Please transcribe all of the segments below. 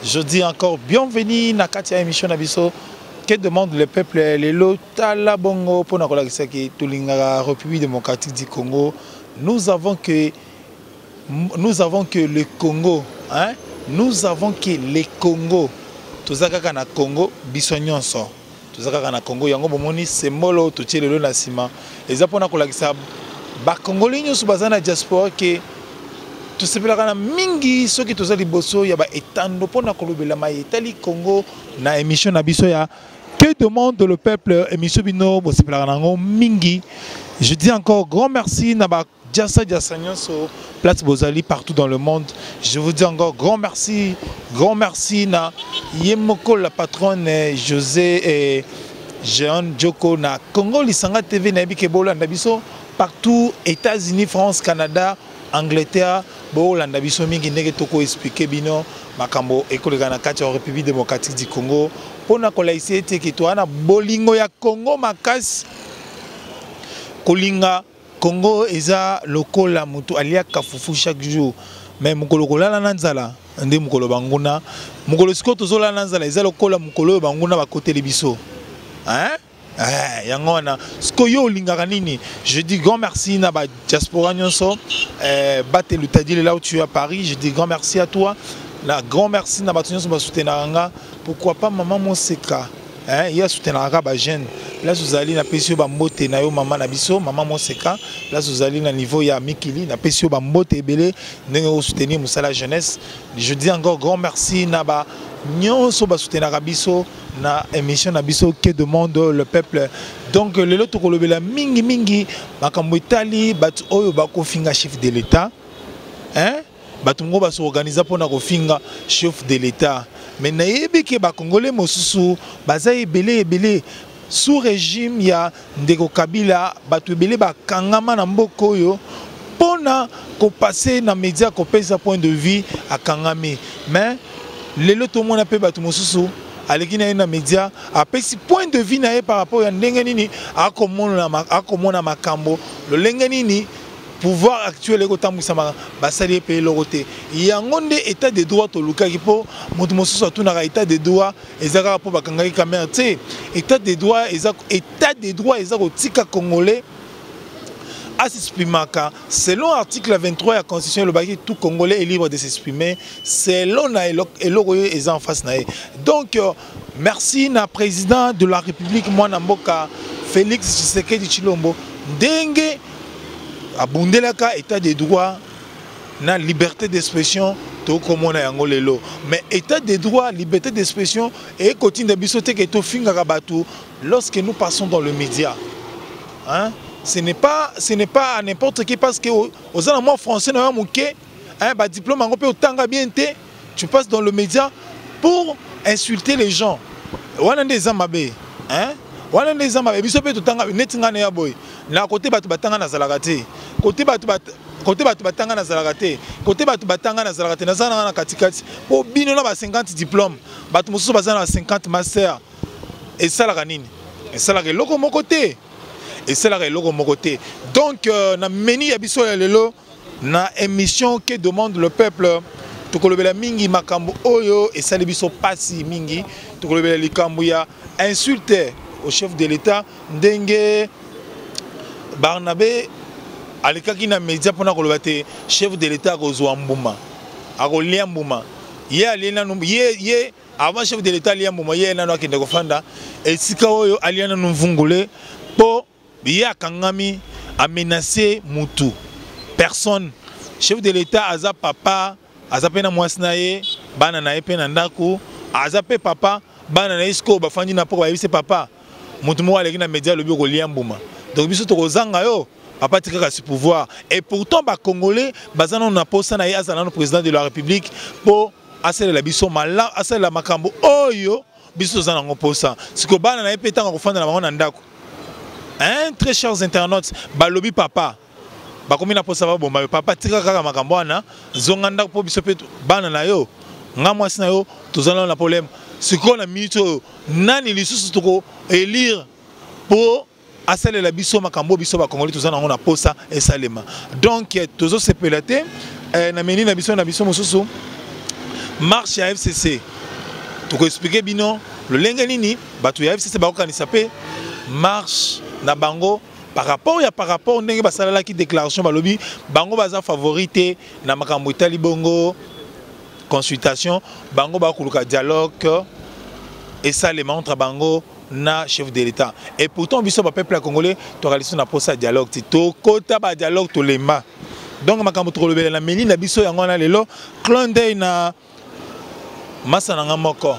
Je dis encore bienvenue na kati ya émission na biso que demande le peuple lelo tala bongo pona kolakisa ki tolingaka République démocratique du Congo. Nous avons que le Congo, hein? Nous avons que le Congo. Toza kaka na Congo biso nyonso. Toza kaka na Congo yango bomoni sembolo totie lelo na sima. Eza pona kolakisa ba Congolais nyonso baza na diaspora ke tosepelaka na mingi soki toza liboso ya ba etando pona kolobela maye etali Congo na émission na biso ya Que demande le peuple, émission bino bosepelaka nango mingi. Je dis encore grand merci na ba Diasa Diasa nyonso place bozali partout dans le monde. Je vous dis encore grand merci na Yemoko la patronne José et Jean Djoko na Congo Lisanga TV na yebi ke bolanda biso partout États-Unis, France, Canada, Angleterre, bolanda biso mingi ndenge toko expliquer bino makambo ekoleka na kati ya République démocratique du Congo pona kolaisa ete ke toza na bolingo ya Congo makasi. Kolinga Congo eza lokola mutu aliaka fufu chaque jour, mais mokolo kolala na nzala nde mokolo banguna, mokolo sikoyo tozolala na nzala eza lokola mokolo oyo banguna bakoteli biso, hein? Yango wana sikoyo olingaka nini? Je dis grand merci na ba diaspora nyonso, Batelu Tadile là où tu es à Paris, je dis grand merci à toi. Na grand merci na bato nyonso basoutenaka nga, pourquoi pas maman Moseka, hein, ye asoutenaka ba jeune. Place ozali na pesi yo ba mbote na yo mama na biso, mama Moseka, place ozali na niveau ya Mikili, na pesi yo ba mbote ebele ndenge o soutenir mosala jeunesse. Je dis encore grand merci na ba nyonso basoutenaka biso na émission na biso Que demande le peuple. Donc lelo tokolobela mingi mingi makambo etali bato oyo bakofinga chef de l'État, hein? Bato ngo basorganiza mpona kofinga chef de l'État, mais nayebi ke bakongole mosusu baza ebele ebele sous régime ya ndeko Kabila, bato ebele bakangama na mboka oyo mpona kopase na média kopesa point de vue akangami. Mais lelo tomona mpe bato mosusu aleki na ye na média apesi point de vue na ye par rapport ya ndenge nini akomona makambo, lolenge nini pouvoir actuel ekotambwisama, basali ye mpe eloko te. Yango nde état de droit tolukaki, mpo moto mosusu atunaka état de droit eza kaka mpo bakangaki Kamerhe te. État de droit eza, état de droit eza kotika Congolais as'exprimaka selon article 23 ya constitution. Elobaki tout Congolais est libre de s'exprimer selon na eloko oyo eza en face na ye. Donc merci na président de la République, mwana mboka Félix Tshisekedi Tshilombo, ndenge abundelaka état de droit na liberté d'expression, tokomona yango lelo. Mais état de droit, liberté d'expression ekotinda biso te ke tofingaka bato lorsque nous passons dans le média, hein? Ce n'est pas à n'importe qui, parce que oza na mwa français na yo moke, hein, ba diplôme yango mpe otanga bien te, tu passes dans le média pour insulter les gens. Wana nde eza mabe, hein? Wana nde eza mabe. Biso mpe totanga neti ngai na ya boye na kote bato batanga nazalaka te, kote bato batanga nazalaka te, kote bato batanga nazalaka te, naza nanga na katikati. Mpo bino na ba 50 diplôme, bato mosusu baza na ba 50 master, esalaka nini? Esalaka eloko moko te, esalaka eloko moko te. Donc na meni ya biso ya lelo na émission Que demande le peuple, tokolobela mingi makambo oyo esali biso pasi mingi. Tokolobela likambo ya insulte au chef de l'État, ndenge Barnabe alekaki na média mpona koloba te chef de l'État akozwa mbuma, akolia mbuma. Ye alie nanu ye avant chef de l'État alia mbuma, ye nanu akende kofanda esika oyo alia nanu mvungule, mpo ye akangami amenace mutu personne. Chef de l'État aza papa, aza mpe na mwasi na ye, bana na ye mpe na ndako, aza mpe papa, bana na ye sikoyo bafandi na mpo bayebisi papa, motu moko aleki na média alobi okolia mbuma, donc biso tokozanga yo papa, tikaka si pouvoir. Et pourtant bacongolais baza nano na posa na ye, azala nano président de la République mpo asalela biso malamu, asalela makambo oyo biso toza nango mposa. Sikoyo bana na ye mpe ntango akofanda na bango na ndako, hein, très chers internautes, balobi papa bakomi na mposa baboma yo, papa tika kaka makambo wana, zonga ndako mpo biso mpe bana na yo, nga mwasi na yo toza nano na problème. Sikoyo na minute oyo nani lisusu toko élire mpo asalela biso makambo biso bakongoli toza nango na posa esalema? Donc tozosepela te. Na meni na biso mosusu, Marche ya FCC, tokoexplike bino lolenge nini bato ya FCC bakokanisa mpe marche na bango par rapport ya par rapport ndenge basalalaki déclaration. Balobi bango baza favori te na makambo etali bongo consultation. Bango bakoluka dialogue esalema entre bango na chef de l'État. Et pourtant, biso bapeuple ya congolais tokali so na posa dialogue ti tokota badialogue, tolemba. Donc makambo tokolobela na meni na biso yango wana lelo. Clin d'œil na masa na nga moko,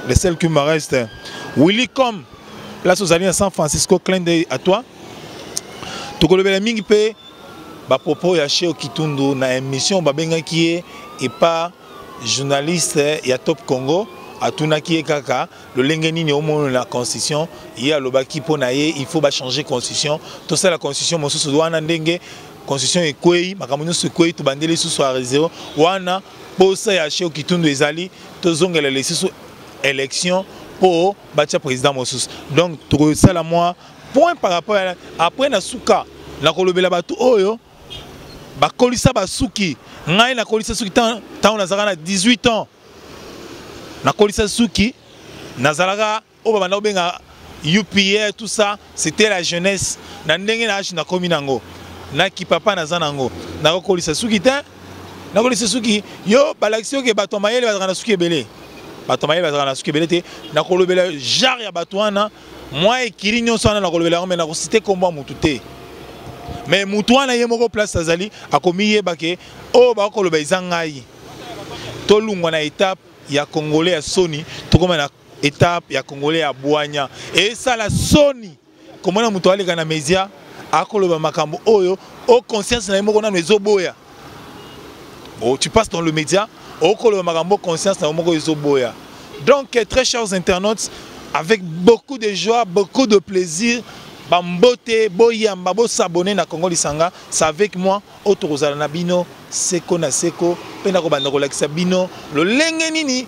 le seul qui me reste, Willy Com, place ozali na San Francisco, clin d'œil à toi. Tokolobela mingi mpe bapropos ya Sheo Kitundu na émission babengaki ye epa journaliste ya Top Congo. Atunaki ye kaka lolenge nini omona na constitution. Ye alobaki mpo na ye il faut bachanger constitution, tosala constitution mosusu. Wana ndenge constitution ekwei, makambo nyonso ekwei, tobandeli lisusu ya zero. Wana posa ya Sheo Kitundu ezali tozongela lisusu élection mpo batia président mosusu. Donc tokosala mwa point par rapport à après. Na suka nakolobela bato oyo bakolisa basuki. Ngai nakolisa suki ntango nazalaka na 18 ans. Nakolisa suki, nazalaka oyo babanda kobenga UPR, tout ça, c'était la jeunesse. Na ndenge na âge nakomi nango, naki papa naza nango, nakokolisa suki te. Nakolisa suki, yo balakisi oke bato ya mayele bazalaka na suki ebele. Bato ya mayele bazalaka na suki ebele te. Nakolobela genre ya bato wana, mwa ekili nyonso wana nakolobela yango, mais nakociter kombo ya mutu te. Mais mutu wana ye moko, place azali, akomiyeba ke oyo bakoloba eza ngai. Tolungwa na étape ya congolais ya soni, tokóma na étape ya congolais ya bwanya. Esala soni komona moto aleka na média, akoloba makambo oyo o conscience na ye moko nano ezoboya. Oh, tu passes dans le média, okoloba makambo conscience na yo moko ezoboya. Donc, très chers internautes, avec beaucoup de joie, beaucoup de plaisir, bambote, boyamba, bosabonner na Congo Lisanga. C'est avec moi oyo tokozala na bino seko na seko, mpe nakobanda kolakisa bino lolenge nini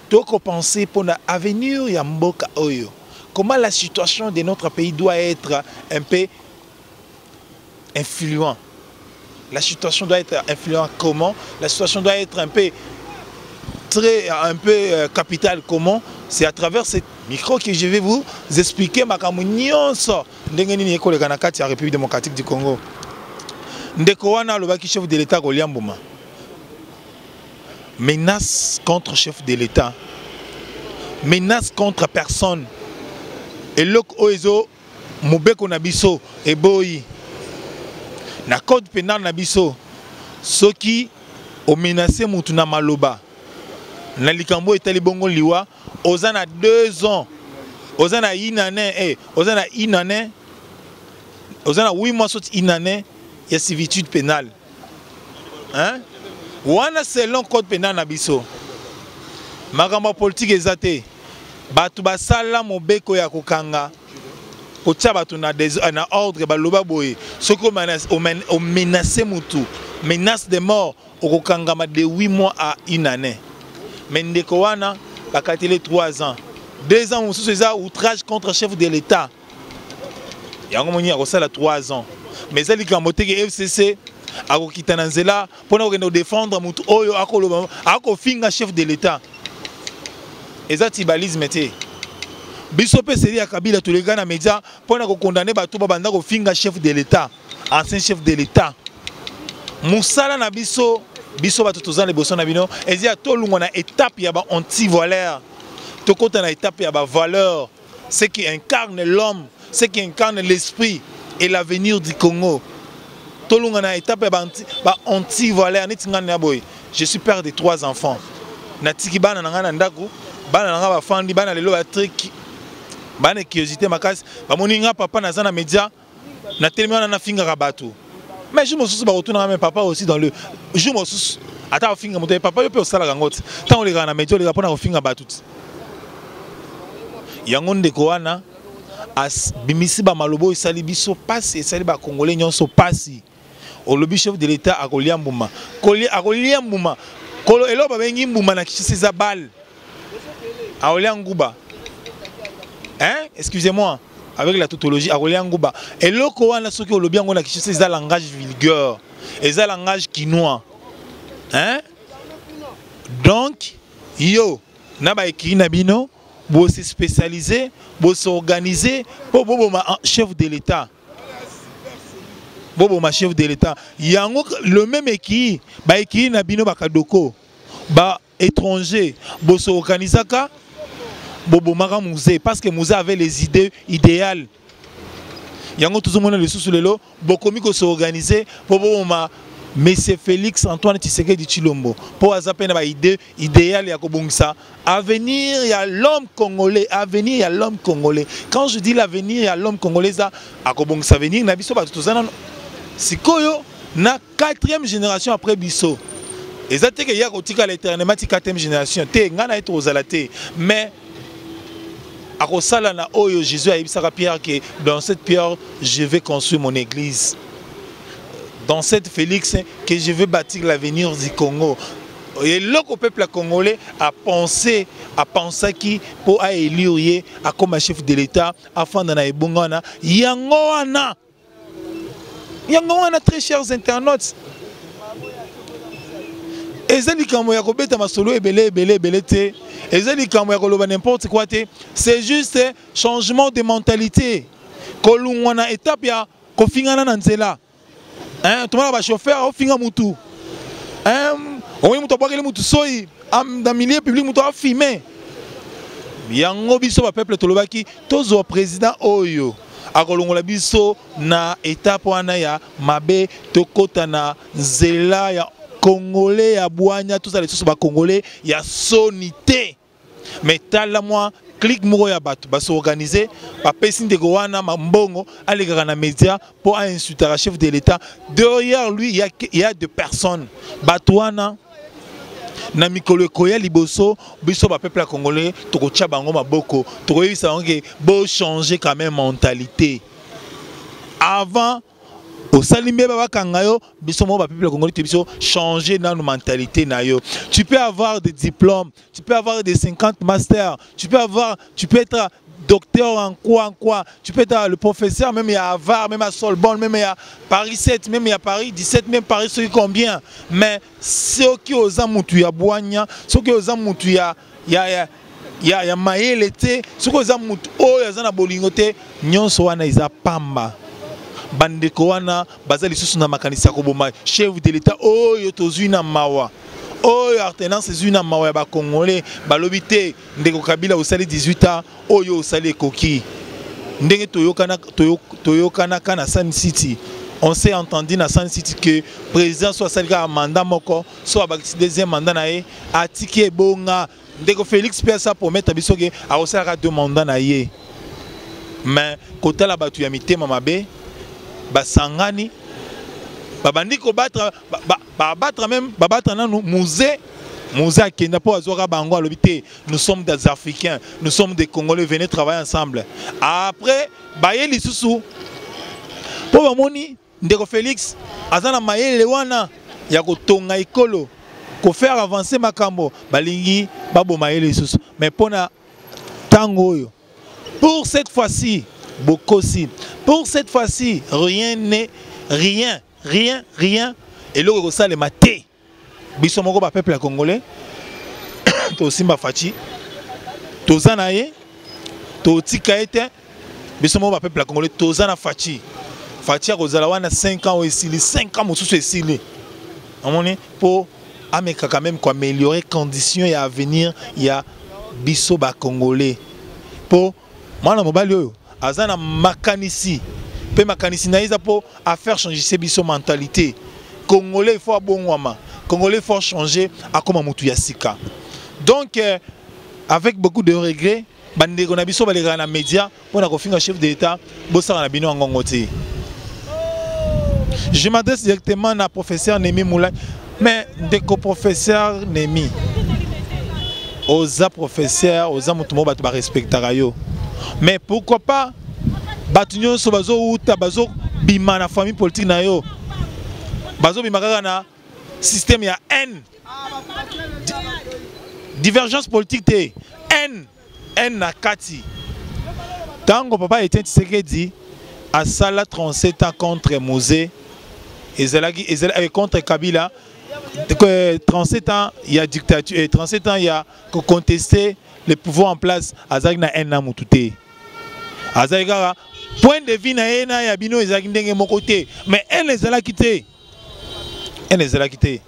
tokopenser mpona avenir ya mboka oyo, comment la situation de notre pays doit être un peu influent. La situation doit être influente comment? La situation doit être un peu très un peu capital comment? C'est à travers ce micro que je vais vous expliquer makambo nyonso ndenge nini ekoleka na kati ya République démocratique du Congo. Ndeko wana alobaki chef de l'État kolia mbuma, menace contre chef de l'État, menace contre personne, eloko oyo ezo mobeko na biso eboyi na code pénal na biso. Soki omenace mutu na maloba na likambo etali bongo liwa, oza na 2 ans, oza na une année, oza na une année, oza na 8 mois soti une année ya servitude pénale, hein? Wana selon code pénal na biso. Makambo ya politike eza te. Bato basala mobeko ya kokanga, kotia bato na ordre, baloba boye: soki omenace mutu, menace de mort, okokangama de 8 mois à une année. Mais ndeko wana bakateli 3 ans, 2 ans mosusu eza outrage contre chef de l'État. Yango moni akosala 3 ans. Mais eza likambo te ke FCC akokita na nzela mpona kokende kodéfendre motu oyo akoloba, akofinga chef de l'État. Eza tribalisme te. Biso mpe série ya Kabila, toleka na média mpona kokondane bato babanda kofinga chef de l'État, ancien chef de l'État. Mosala na biso, biso bato toza liboso na bino, eza ya tolungwa na étape ya ba-anti-valeur, tokɔta na étape ya bavaleur, ce qui incarne l'homme, ce qui incarne l'esprit et l'avenir du Congo. Tolunga na étape ya ba-anti-valeur. Neti ngai na boye, je suis père de trois enfants. Natiki bana na ngai na ndako, bana na ngai bafandi. Bana lelo batriki, bana curiosité makasi. Bamoni nga papa naza na média, natelemi wana, nafingaka bato. Mais jour mosusu bakotunaka: mais papa aussi, dans le jour mosusu ata ofinga moto, papa, yo mpe osalaka yango ti ntango olekaka na média, oleka mpona kofinga bato ti? Yango ndeko wana abimisi bamaloba oyo esali biso pasi, esali bakongole nyonso pasi. Olobi chef de l'État akolia mbuma, akolia mbuma. Eloko babengi mbuma na Kinshasa eza bale, akolia nguba, hein? Excusez-moi avec la tautologie, akolia nguba. Eloko wana, soki olobi yango na Kinshasa, eza langage vulgaire, eza langage kinois, hein? Donc yo na ba écurie na bino bo se spécialiser, bo s'organiser po boboma chef de l'État. Boboma chef de l'État. Yango le même écurie, ba écurie na bino ba kadoko, ba étranger, bo s'organisaka bobomaka Mzee parce que Mzee avait les idées idéales. Yango tozomona lisusu lelo bokomi ko s'organiser po boboma Monsieur Félix Antoine Tshisekedi Tshilombo po aza pe na ba idée idéale ya kobongisa avenir ya l'homme congolais, avenir ya l'homme congolais. Quand je dis l'avenir ya l'homme congolais, ça akobongisa avenir na biso bato toza nano sikoyo na 4e génération après biso. Eza te ke ya kotikala éternellement ti 4e génération te, ngai na ye tokozala te, mais akosala na oyo Jésus ayebisaka Pierre que dans cette pierre je vais construire mon église, dans cette Félix que je vais bâtir l'avenir du Congo. Et le peuple congolais a pensé, a pensé qui pour a élire ye a comme chef de l'État afin na ebonga wana yango wana yango wana. Très chers internautes, eza likambo ya kobeta masolo ebele ebele ebele te, eza likambo ya koloba n'importe quoi te, c'est juste changement de mentalité, kolungwa na étape ya kofingana na nzela, hein. Tomona ba chauffeur ofinga mutu, hein, omoni mutu abwakeli mutu soyi dans milieu public, mutu afime yango. Biso ba peuple tolobaki tozwa président oyo akolongola biso na étape wana ya mabe, tokɔta na nzela ya congolais ya bwanya, tozala lisusu bacongolais ya soni te. Mais tala mwa clique moko ya bato bas'organiser, bapesi ndeko wana mbongo, alekaka na média mpo ainsultaka chef de l'État. Derrière lui il y a deux personnes. Bato wana, na mikolo ekoya liboso, biso bapeuple ya congolais tokotia bango maboko, tokoyebisa bango ke bochanger quand même mentalité. Avant osali mbeba bakanga yo, biso moko bapeuple congolais te, biso changer nanu mentalité na yo. Tu peux avoir des diplômes, tu peux avoir des 50 masters, tu peux être docteur en quoi, en quoi, tu peux être le professeur même à Harvard, même à Sorbonne, même à Paris 7, même à Paris 17, même Paris soki combien, mais soki oza mutu ya bwanya, soki oza mutu ya mayele te, soki oza mutu oyo aza na bolingo te, nyonso wana eza pamba. Bandeko wana baza lisusu na makanisi ya koboma chef de l'État oyo tozwi na mawa, oyo alternance ezwi na mawa ya bacongolais. Balobi te, ndeko Kabila, osali 18 ans, oyo osali ekoki. Ndenge toyokanaka na Sun City, on s'est entendu na Sun City que président so asali kaka mandat moko, so abakisi deuxième mandat na ye, atiki ebonga. Ndeko Félix mpe asa promettre biso ke akosalaka deux mandats na ye, mais kotala bato ya mitema mabe basangani, babandi kobattre, babattre même, babattre nanu Mzee. Mzee akenda mpo azwaka bango, alobi te, nous sommes des Africains, nous sommes des Congolais, venez travailler ensemble. Après baye lisusu mpo bamoni ndeko Félix aza na mayele wana ya kotonga ekolo, kofaire avancer makambo, balingi baboma ye lisusu. Mais mpona ntango oyo, pour cette fois-ci bokosi, pour cette fois-ci rien n'est rien, rien, rien, eloko ekosalema te. Biso moko bapeuple ya congolais tosimba Fatshi, toza na ye, totika ye te. Biso moko bapeuple ya congolais toza na Fatshi. Fatshi akozala wana 5 ans oyo esili, 5 ans mosusu esili, omoni, mpo ameka quand même koaméliorer condition ya avenir ya biso bacongolais, mpo mwana mobali oyo aza na makanisi, mpe makanisi na ye eza mpo afaire changer biso mentalité. Congolais il faut abongwama, congolais il faut changer, akoma motu ya sika. Donc avec beaucoup de regret, bandeko na biso balekaka na média mpona kofinga chef de l'État, bosala na bino yangongo te. Je m'adresse directement na professeur Nemi Moulay. Mais ndeko professeur Nemi, oza professeur, oza motu moko bato barespectaka yo, mais pourquoi pas bato nyonso bazowuta, bazobima na famille politique na yo, bazobima kaka na système ya haine, divergence politique te, haine, haine na kati. Ntango papa Etienne Tshisekedi asala 37 ans contre Mzee, ezalaki ezalaki contre Kabila. 37 ans ya dictature, 37 ans ya kocontester le pouvoir en place, azalaki na haine na mutu te. Azalaki kaka point de vue na ye na ya bino ezalaki ndenge moko te, mais haine ezalaki te. Haine ezalaki te.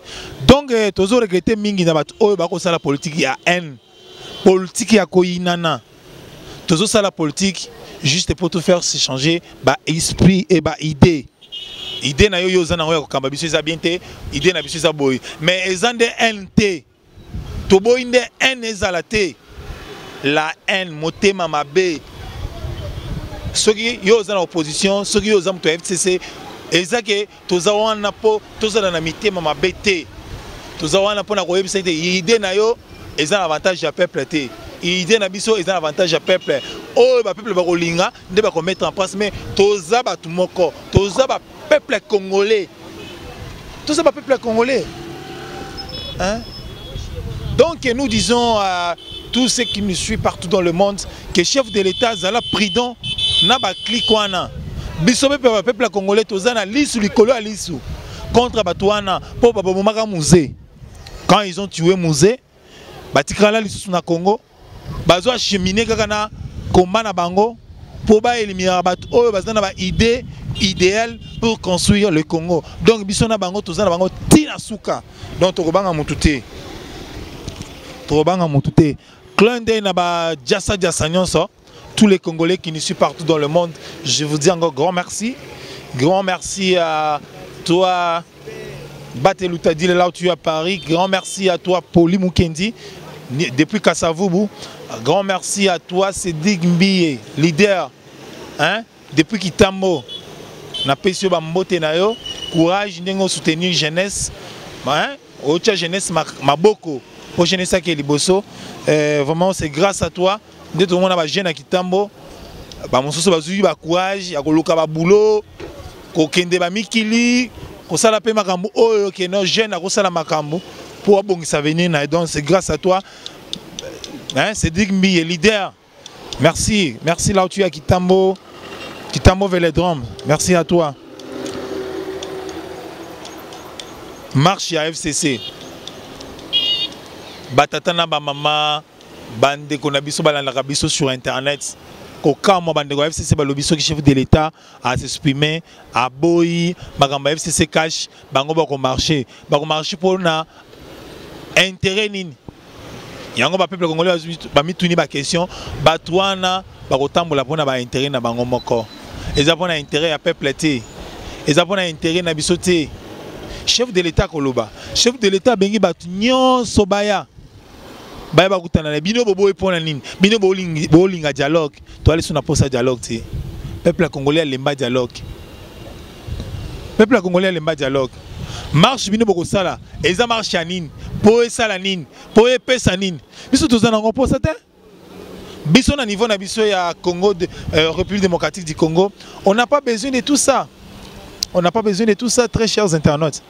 Donc tozo regretter mingi na bato oyo bakosala politique ya haine, politique ya koyinana. Tozosala politique juste pour tout faire s'échanger ba esprit et ba idée. Idée na yo yo oza nango ya kokamba biso eza bien te, idée na biso eza boye, mais eza nde haine te. Toboyi nde haine ezala te. La haine, motema mabe. Soki yo oza na opposition, soki yo oza moto ya FCC, eza ke toza wana po tozala na mitema mabe te. Toza wana po na koyebisa ete idée na yo eza na avantage ya peuple te. Idée na biso eza na avantage ya peuple. Oyo ba peuple bakolinga nde bako mettre en place, mais toza bato moko, toza ba peuple congolais. Toza ba peuple congolais. Hein? Donc nous disons à tous ceux qui nous suivent partout dans le monde que chef de l'État zala prudent na ba clic wana. Biso pe ba peuple congolais toza na lisu likolo ya lisu contre bato wana po ba bomaka Mzee. Quand ils ont tué Mzee, batikala lisusu na Congo, bazo acheminer kaka na combat na bango po ba éliminer bato oyo baza na ba idée idéale pour construire le Congo. Donc biso na bango toza na bango tina suka. Donc tokobanga mutu te. Tokobanga mutu te. Clin d'œil na ba jassa jassa nyonso. Tous les Congolais qui nous suivent partout dans le monde, je vous dis encore grand merci. Grand merci à toi Bateloutadile là où tu es à Paris. Grand merci à toi Poli Mukendi depuis Kasavubu. Grand merci à toi Cédric Mbiye, leader, hein, depuis Kitambo. Na pesi yo ba mbote na yo, courage ndenge soutenir jeunesse, hein, otia jeunesse maboko po jeunesse ake liboso. Vraiment c'est grâce à toi nde tomona ba jeune ya Kitambo ba mosusu bazui ba courage ya koluka ba boulot, kokende ba mikili, kosala pe makambo oyo ke no jeune akosala makambo po abongisa avenir na ye. Donc c'est grâce à toi, hein, Cédric Mbiye leader. Merci, merci là où tu es à Kitambo, Kitambo Vélodrome. Merci à toi. Marche ya FCC. Batata na ba mama, bandeko na biso balandaka biso sur internet. Kokamwa bandeko ya FCC balobi soki chef de l'État a s'exprimer, aboyi makambo ya FCC cash, bango bako marcher. Bako marcher pour na intérêt nini? Yango ba peuple congolais ba mituni ba question, bato wana bakotambola mpona ba intérêt na bango moko. Eza mpona intérêt ya peuple te. Eza mpona intérêt na biso te. Chef de l'État koloba. Chef de l'État abengi bato nyonso baya. Baya bakutana na bino boboyi mpona nini? Bino bolinga dialogue. Toali so na posa dialogue te. Peuple congolais alemba dialogue. Peuple congolais alemba dialogue. Marche bino bokosala, eza marche ya nini? Po esala nini? Po epesa nini? Biso toza nango posa te. Biso na niveau na biso ya Congo de République démocratique du Congo, on n'a pas besoin de tout ça. On n'a pas besoin de tout ça, très chers internautes.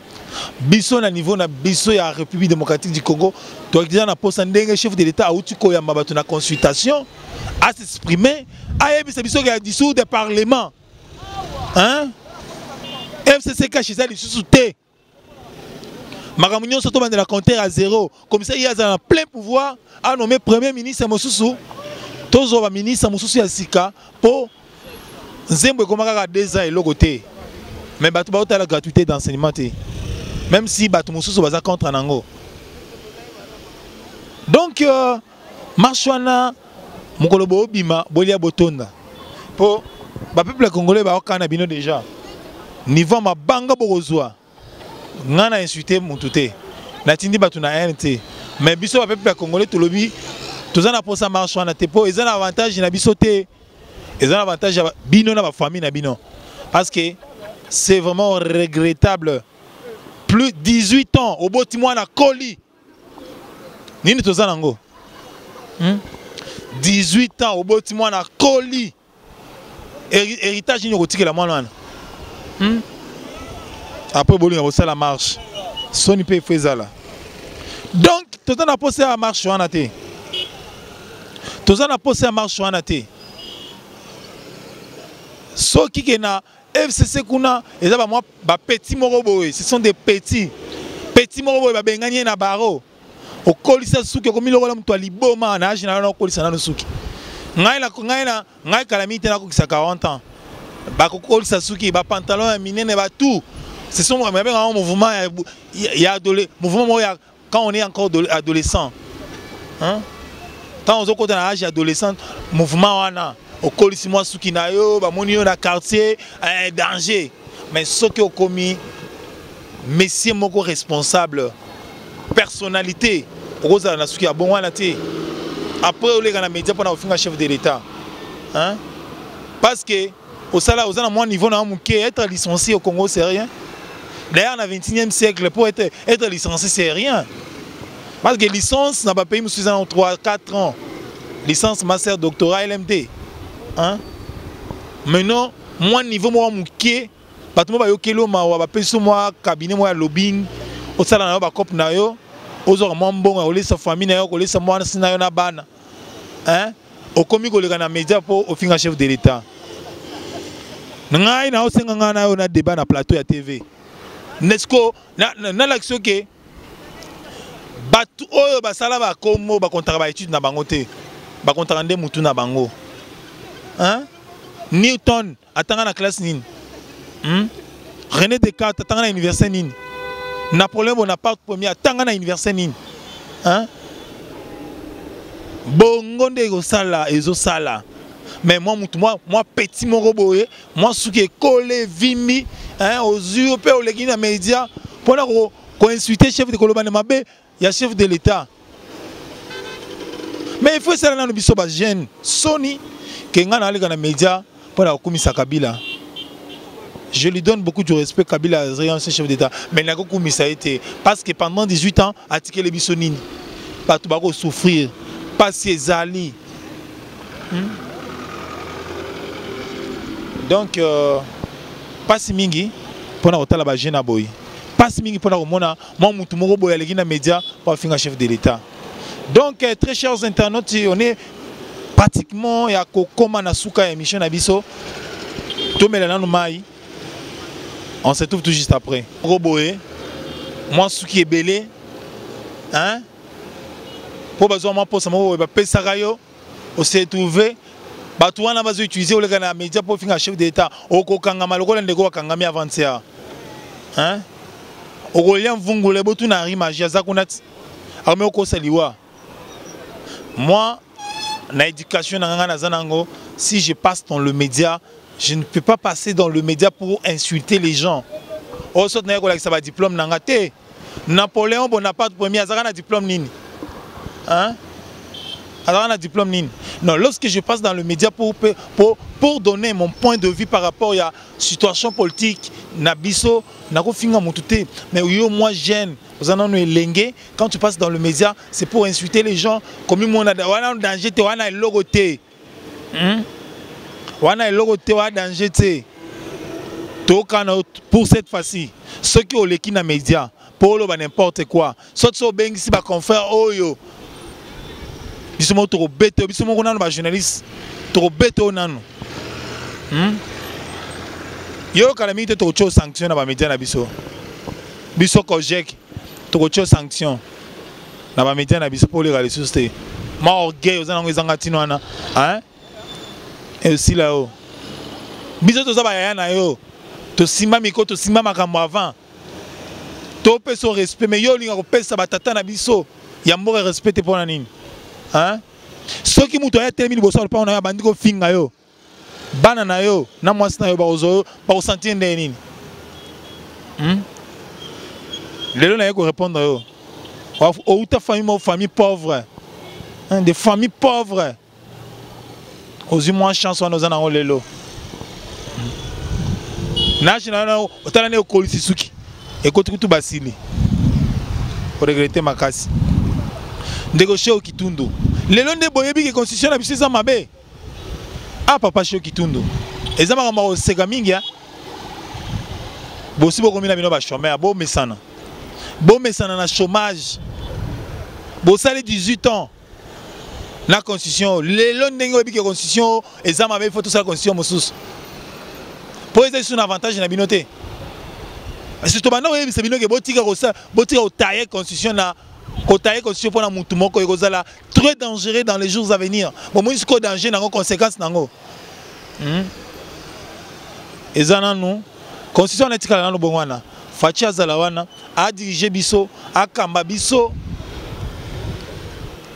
Biso na niveau na biso ya République démocratique du Congo, toza na posa ndenge chef de l'État auti koyamba bato na consultation, a s'exprimer, ayebisa biso ya dissoudre parlement. Hein? FCC cash eza lisusu te. Makambo nyonso tobandela compteur à zéro. Comme ça, il y a un plein pouvoir à nommer premier ministre mosusu. Tozo ba ministre mosusu ya sika po nzembo ekoma kaka 2 ans eloko te. Mais bato baotala gratuité d'enseignement te. Même si bato mosusu baza contre nango. Donc marche wana mokolo boobima bolia botonda. Po ba peuple congolais baokana bino déjà. Niveau mabanga bokozwa. Nga na insulté mutu te. Natindi bato na haine te. Mais biso ba peuple congolais tolobi toza na posa marche wana te po eza na avantage na biso te. Eza na avantage ya bino na ba famille na bino. Parce que c'est vraiment regrettable. Plus 18 ans oboti mwana koli. Nini toza nango? 18 ans oboti mwana koli. Héritage nini okotikela mwana wana? Après bolinga kosala marche. Soni pe faut ezala. Donc toza na posa ya marche wana te. Toza na posa ya marche wana te. Soki ke na FCC kuna eza ba mwa ba petit moko boye, ce sont des petits. Petits Petit moko boye babengani ye na baro. Okolisa suki okomi lokola moto ya liboma na age na yo na okolisa nano suki. Ngai na ngai na ngai kala mingi te nakokisa 40 ans. Bakokolisa suki ba pantalon ya minene ba tout. Ce sont un mouvement ya ya mouvement moko ya quand on est encore adolescent. Hein? Quand on est na âge adolescent, mouvement wana okolisi mwa suki na yo bamoni yo na quartier eh, danger. Mais soki okomi monsieur moko responsable personnalité okozala na suki ya bongo wana te après oleka na média mpona kofinga chef de l'état hein? Parce que osala oza na mwa niveau na yo moke. Être licencié au Congo, c'est rien. D'ailleurs, na 21e siècle, pour être licencié, c'est rien, parce que licence na bapays mosusu eza na 3 4 ans, licence, master, doctorat, LMD, hein? Maintenant mwa niveau moko moke, bato mo bayokeli yo mawa, bapesi yo mwa cabinet moko ya lobbying, osala na yo bacope na yo, ozwaka mwa mbongo ya kolesa famille na yo, kolesa mwasi na yo na bana, hein? Okomi koleka na média mpo ofinga chef de l'État. Ngai na osenga ngai na yo na débat na plateau ya TV nesco, nalakisi oke bato oyo basala bakombo bakontaka baétude na bango te, bakontaka nde mutu na bango, hein? Newton atanga na classe nini? René Descartes atanga na université nini? Napoléon Bonaparte premier atanga na université nini, hein? Bongo nde ekosala ezosala. Mais moi mutu mwa petit moko boye, mwa suki ekole evimbi, hein, ozwi yo mpe oleki na média mpona koinsulte chef de, koloba na mabe ya chef de l'État. Mais il faut esala nano biso bajeune soni ke ngai naleka na média mpona kokumisa Kabila. Je lui donne beaucoup de respect. Kabila azali ancien chef d'État, mais nakokumisa ye te, parce que pendant 18 ans atikeli biso nini? Bato bakosouffrir, pasi ezali. Donc pasi mingi mpona kotala bajeune ya boye, pasi mingi mpona komona mwa mutu moko boye aleki na média mpo afinga chef de l'État. Donc très chers internautes, on est pratiquement ya kokoma na suka ya émission na biso. Tomela nanu mai, on se trouve tout juste après. Moko boye, mwa suki ebele, hein, mpo bazwa mwa posa moko boye bapesaka yo, ose trouve bato wana bazo utiliser oleka na média mpo ofinga chef de l'État. Okokangama lokola ndeko akangami avant-hier, hein? Okolia mvungule. Botuna Henri Magie, aza kuna ti akomi okosa liwa. Moi, na éducation na nga naza nango, si je passe dans le média, je ne peux pas passer dans le média pour insulter les gens. Oyo soki naye kolakisa badiplôme na nga te. Napoléon Bonaparte premier azalaka na diplôme nini, hein? Azalaka na diplôme nini? Non, lorsque je passe dans le média pour donner mon point de vue par rapport ya situation politique na biso, nakofinga motu te. Mais yo moi jeune, oza nano elenge, quand tu passes dans le média, c'est pour insulter les gens. Komi mona wana danger te, wana eloko te? Wana eloko te, wana danger te. Tokana pour cette fois-ci, soki oleki na média mpo oloba n'importe quoi, soki so obengisi baconfrère oyo, biso moko tokobeta biso moko nano, bajournaliste tokobeta oyo nano? Yo kala mingi te tokotia sanction na bamédia na biso. Biso COJEC tokotia sanction na bamédia na biso mpo oleka lisusu te. Ma orgueil oza nango ezanga ntina wana, hein? Esila yo. Biso toza bayaya na yo, tosimba miko, tosimba makambo avant topesa yo respect. Mais yo olinga kopesa batata na biso ya mboka respect te, mpona nini, hein? Soki moto aya telemi liboso ya lopango na yo, abandi kofinga yo, bana na yo na mwasi na yo bakozwa yo, bakosentir ndenge nini? Lelo naye korépondre yo, outa famille moko, famille pauvre, hein, des familles pauvres, ozwi mwa chance wana oza nango lelo na age na yo. Otala nde okolisi suki ekoti kutu basili, oregretter makasi. Ndeko Sheo Kitundu, lelo nde boyebi ke constitution na biso eza mabe. Ah, papa Sheo Kitundu, eza makambo ya koseka mingi. Bosi bokomi na bino bachômeur, bomesana, bomesana na chômage. Bosali 18 ans na constitution, lelo ndenge oyebi ke constitution eza mabe, il faut tosala constitution mosusu mpo eza lisusu na avantage na bino te. Parce que tobanda koyebisa bino ke botika kosala, botika kotaye constitution na kotaye constitution mpona mutu moko ekozala très dangereux dans les jours à venir. Bomoni sikoyo danger nango, conséquence nango. Eza nanu constitution wana etikala nanu bongo wana. Fatshi azala wana adirige biso, akamba biso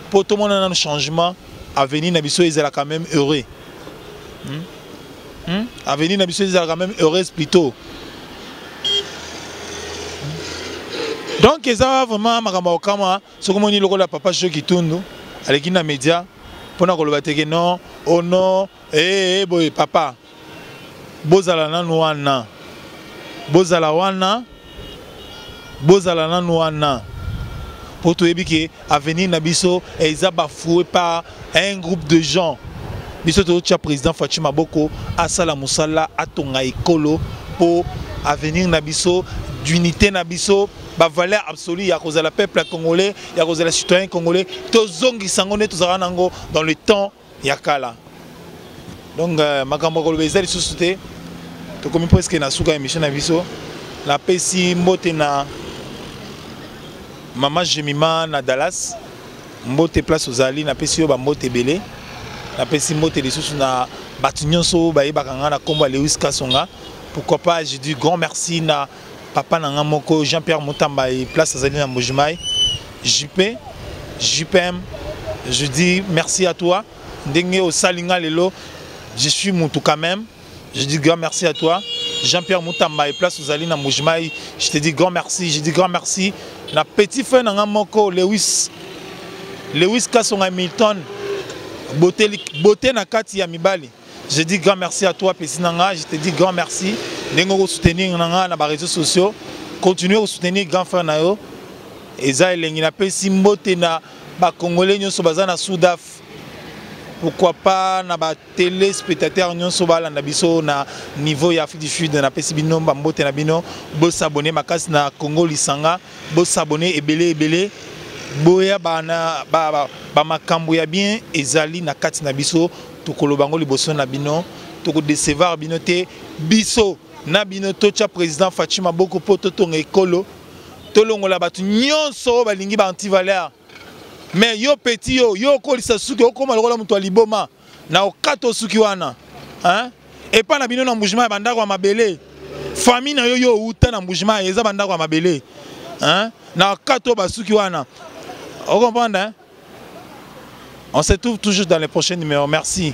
mpo tomona nanu changement. Avenir na biso ezala quand même heureux. Avenir na biso ezala quand même heureuse plutôt. Donc eza vraiment makambo ya kokamwa. Soki omoni lokola papa Jo Kitundu aleki na média mpona koloba teke non, oh non, eh, eh, boye papa, bozala nanu wana, bozala wana, bozala nanu wana, po toyebi ke avenir na biso eza bafoué par un groupe de gens. Biso tozotia président Fatshi maboko, asala mosala, atonga ekolo po avenir na biso, d'unité na biso, bavaleur absolue ya kozala peuple congolais, ya kozala citoyen congolais, tozongisa yango nde tozalaka nango dans le temps ya kala. Donc makambo ya koloba eza lisusu te. Tokomi presque na suka ya émission na biso. Napesi mbote na mama Jemima na Dallas, mbote place ozali, napesi yo bambote ebele. Napesi mbote lisusu na bato nyonso oyo bayebaka nga na nkombo ya Lewis Kasonga. Pourquoi pas, je dis grand merci na papa na nga moko Jean-Pierre Mutamba et place azali na Mbujimayi, JP, JPM, je dis merci à toi ndenge osali nga lelo, je suis mutu quand même. Je dis grand merci à toi Jean-Pierre Mutamba et place ozali na Mbujimayi, je te dis grand merci. Je dis grand merci na petit frère na nga moko Lewis, Lewis Kasonga Milton, beauté, beauté na kati ya mibali. Je dis grand merci à toi petit nanga, je te dis grand merci ndenge okosoutenir nanga na ba réseaux sociaux. Continuer kosoutenir grand frère na yo, eza elengi. Napesi mbote na bacongolais nyonso baza na Sudaf, pourquoi pas na ba téléspectateurs nyonso balanda biso na niveau ya Afrique du Sud. Napesi bino bambote na bino, bosabone makasi na Congo Lisanga, bosabone ebele ebele, boya bana bamakambo ya bien ezali na kati na biso. Tokoloba yango liboso na bino, tokodecevoir bino te. Biso na bino totya président Fatshi maboko mpo totonga ekolo, tolongola bato nyonso oyo balingi ba antivaleur. Mais yo petit, yo yo okolisa suki, okóma lokola moto ya liboma na okata osuki wana, hein? Epa na bino na Mbujima ya bandako ya mabele, famille na yo, yo outa na Mbujima eza bandako ya mabele, hein? Na okata oyo basuki wana, ocomprendre, hein? On se trouve toujours dans les prochains numéros. Merci.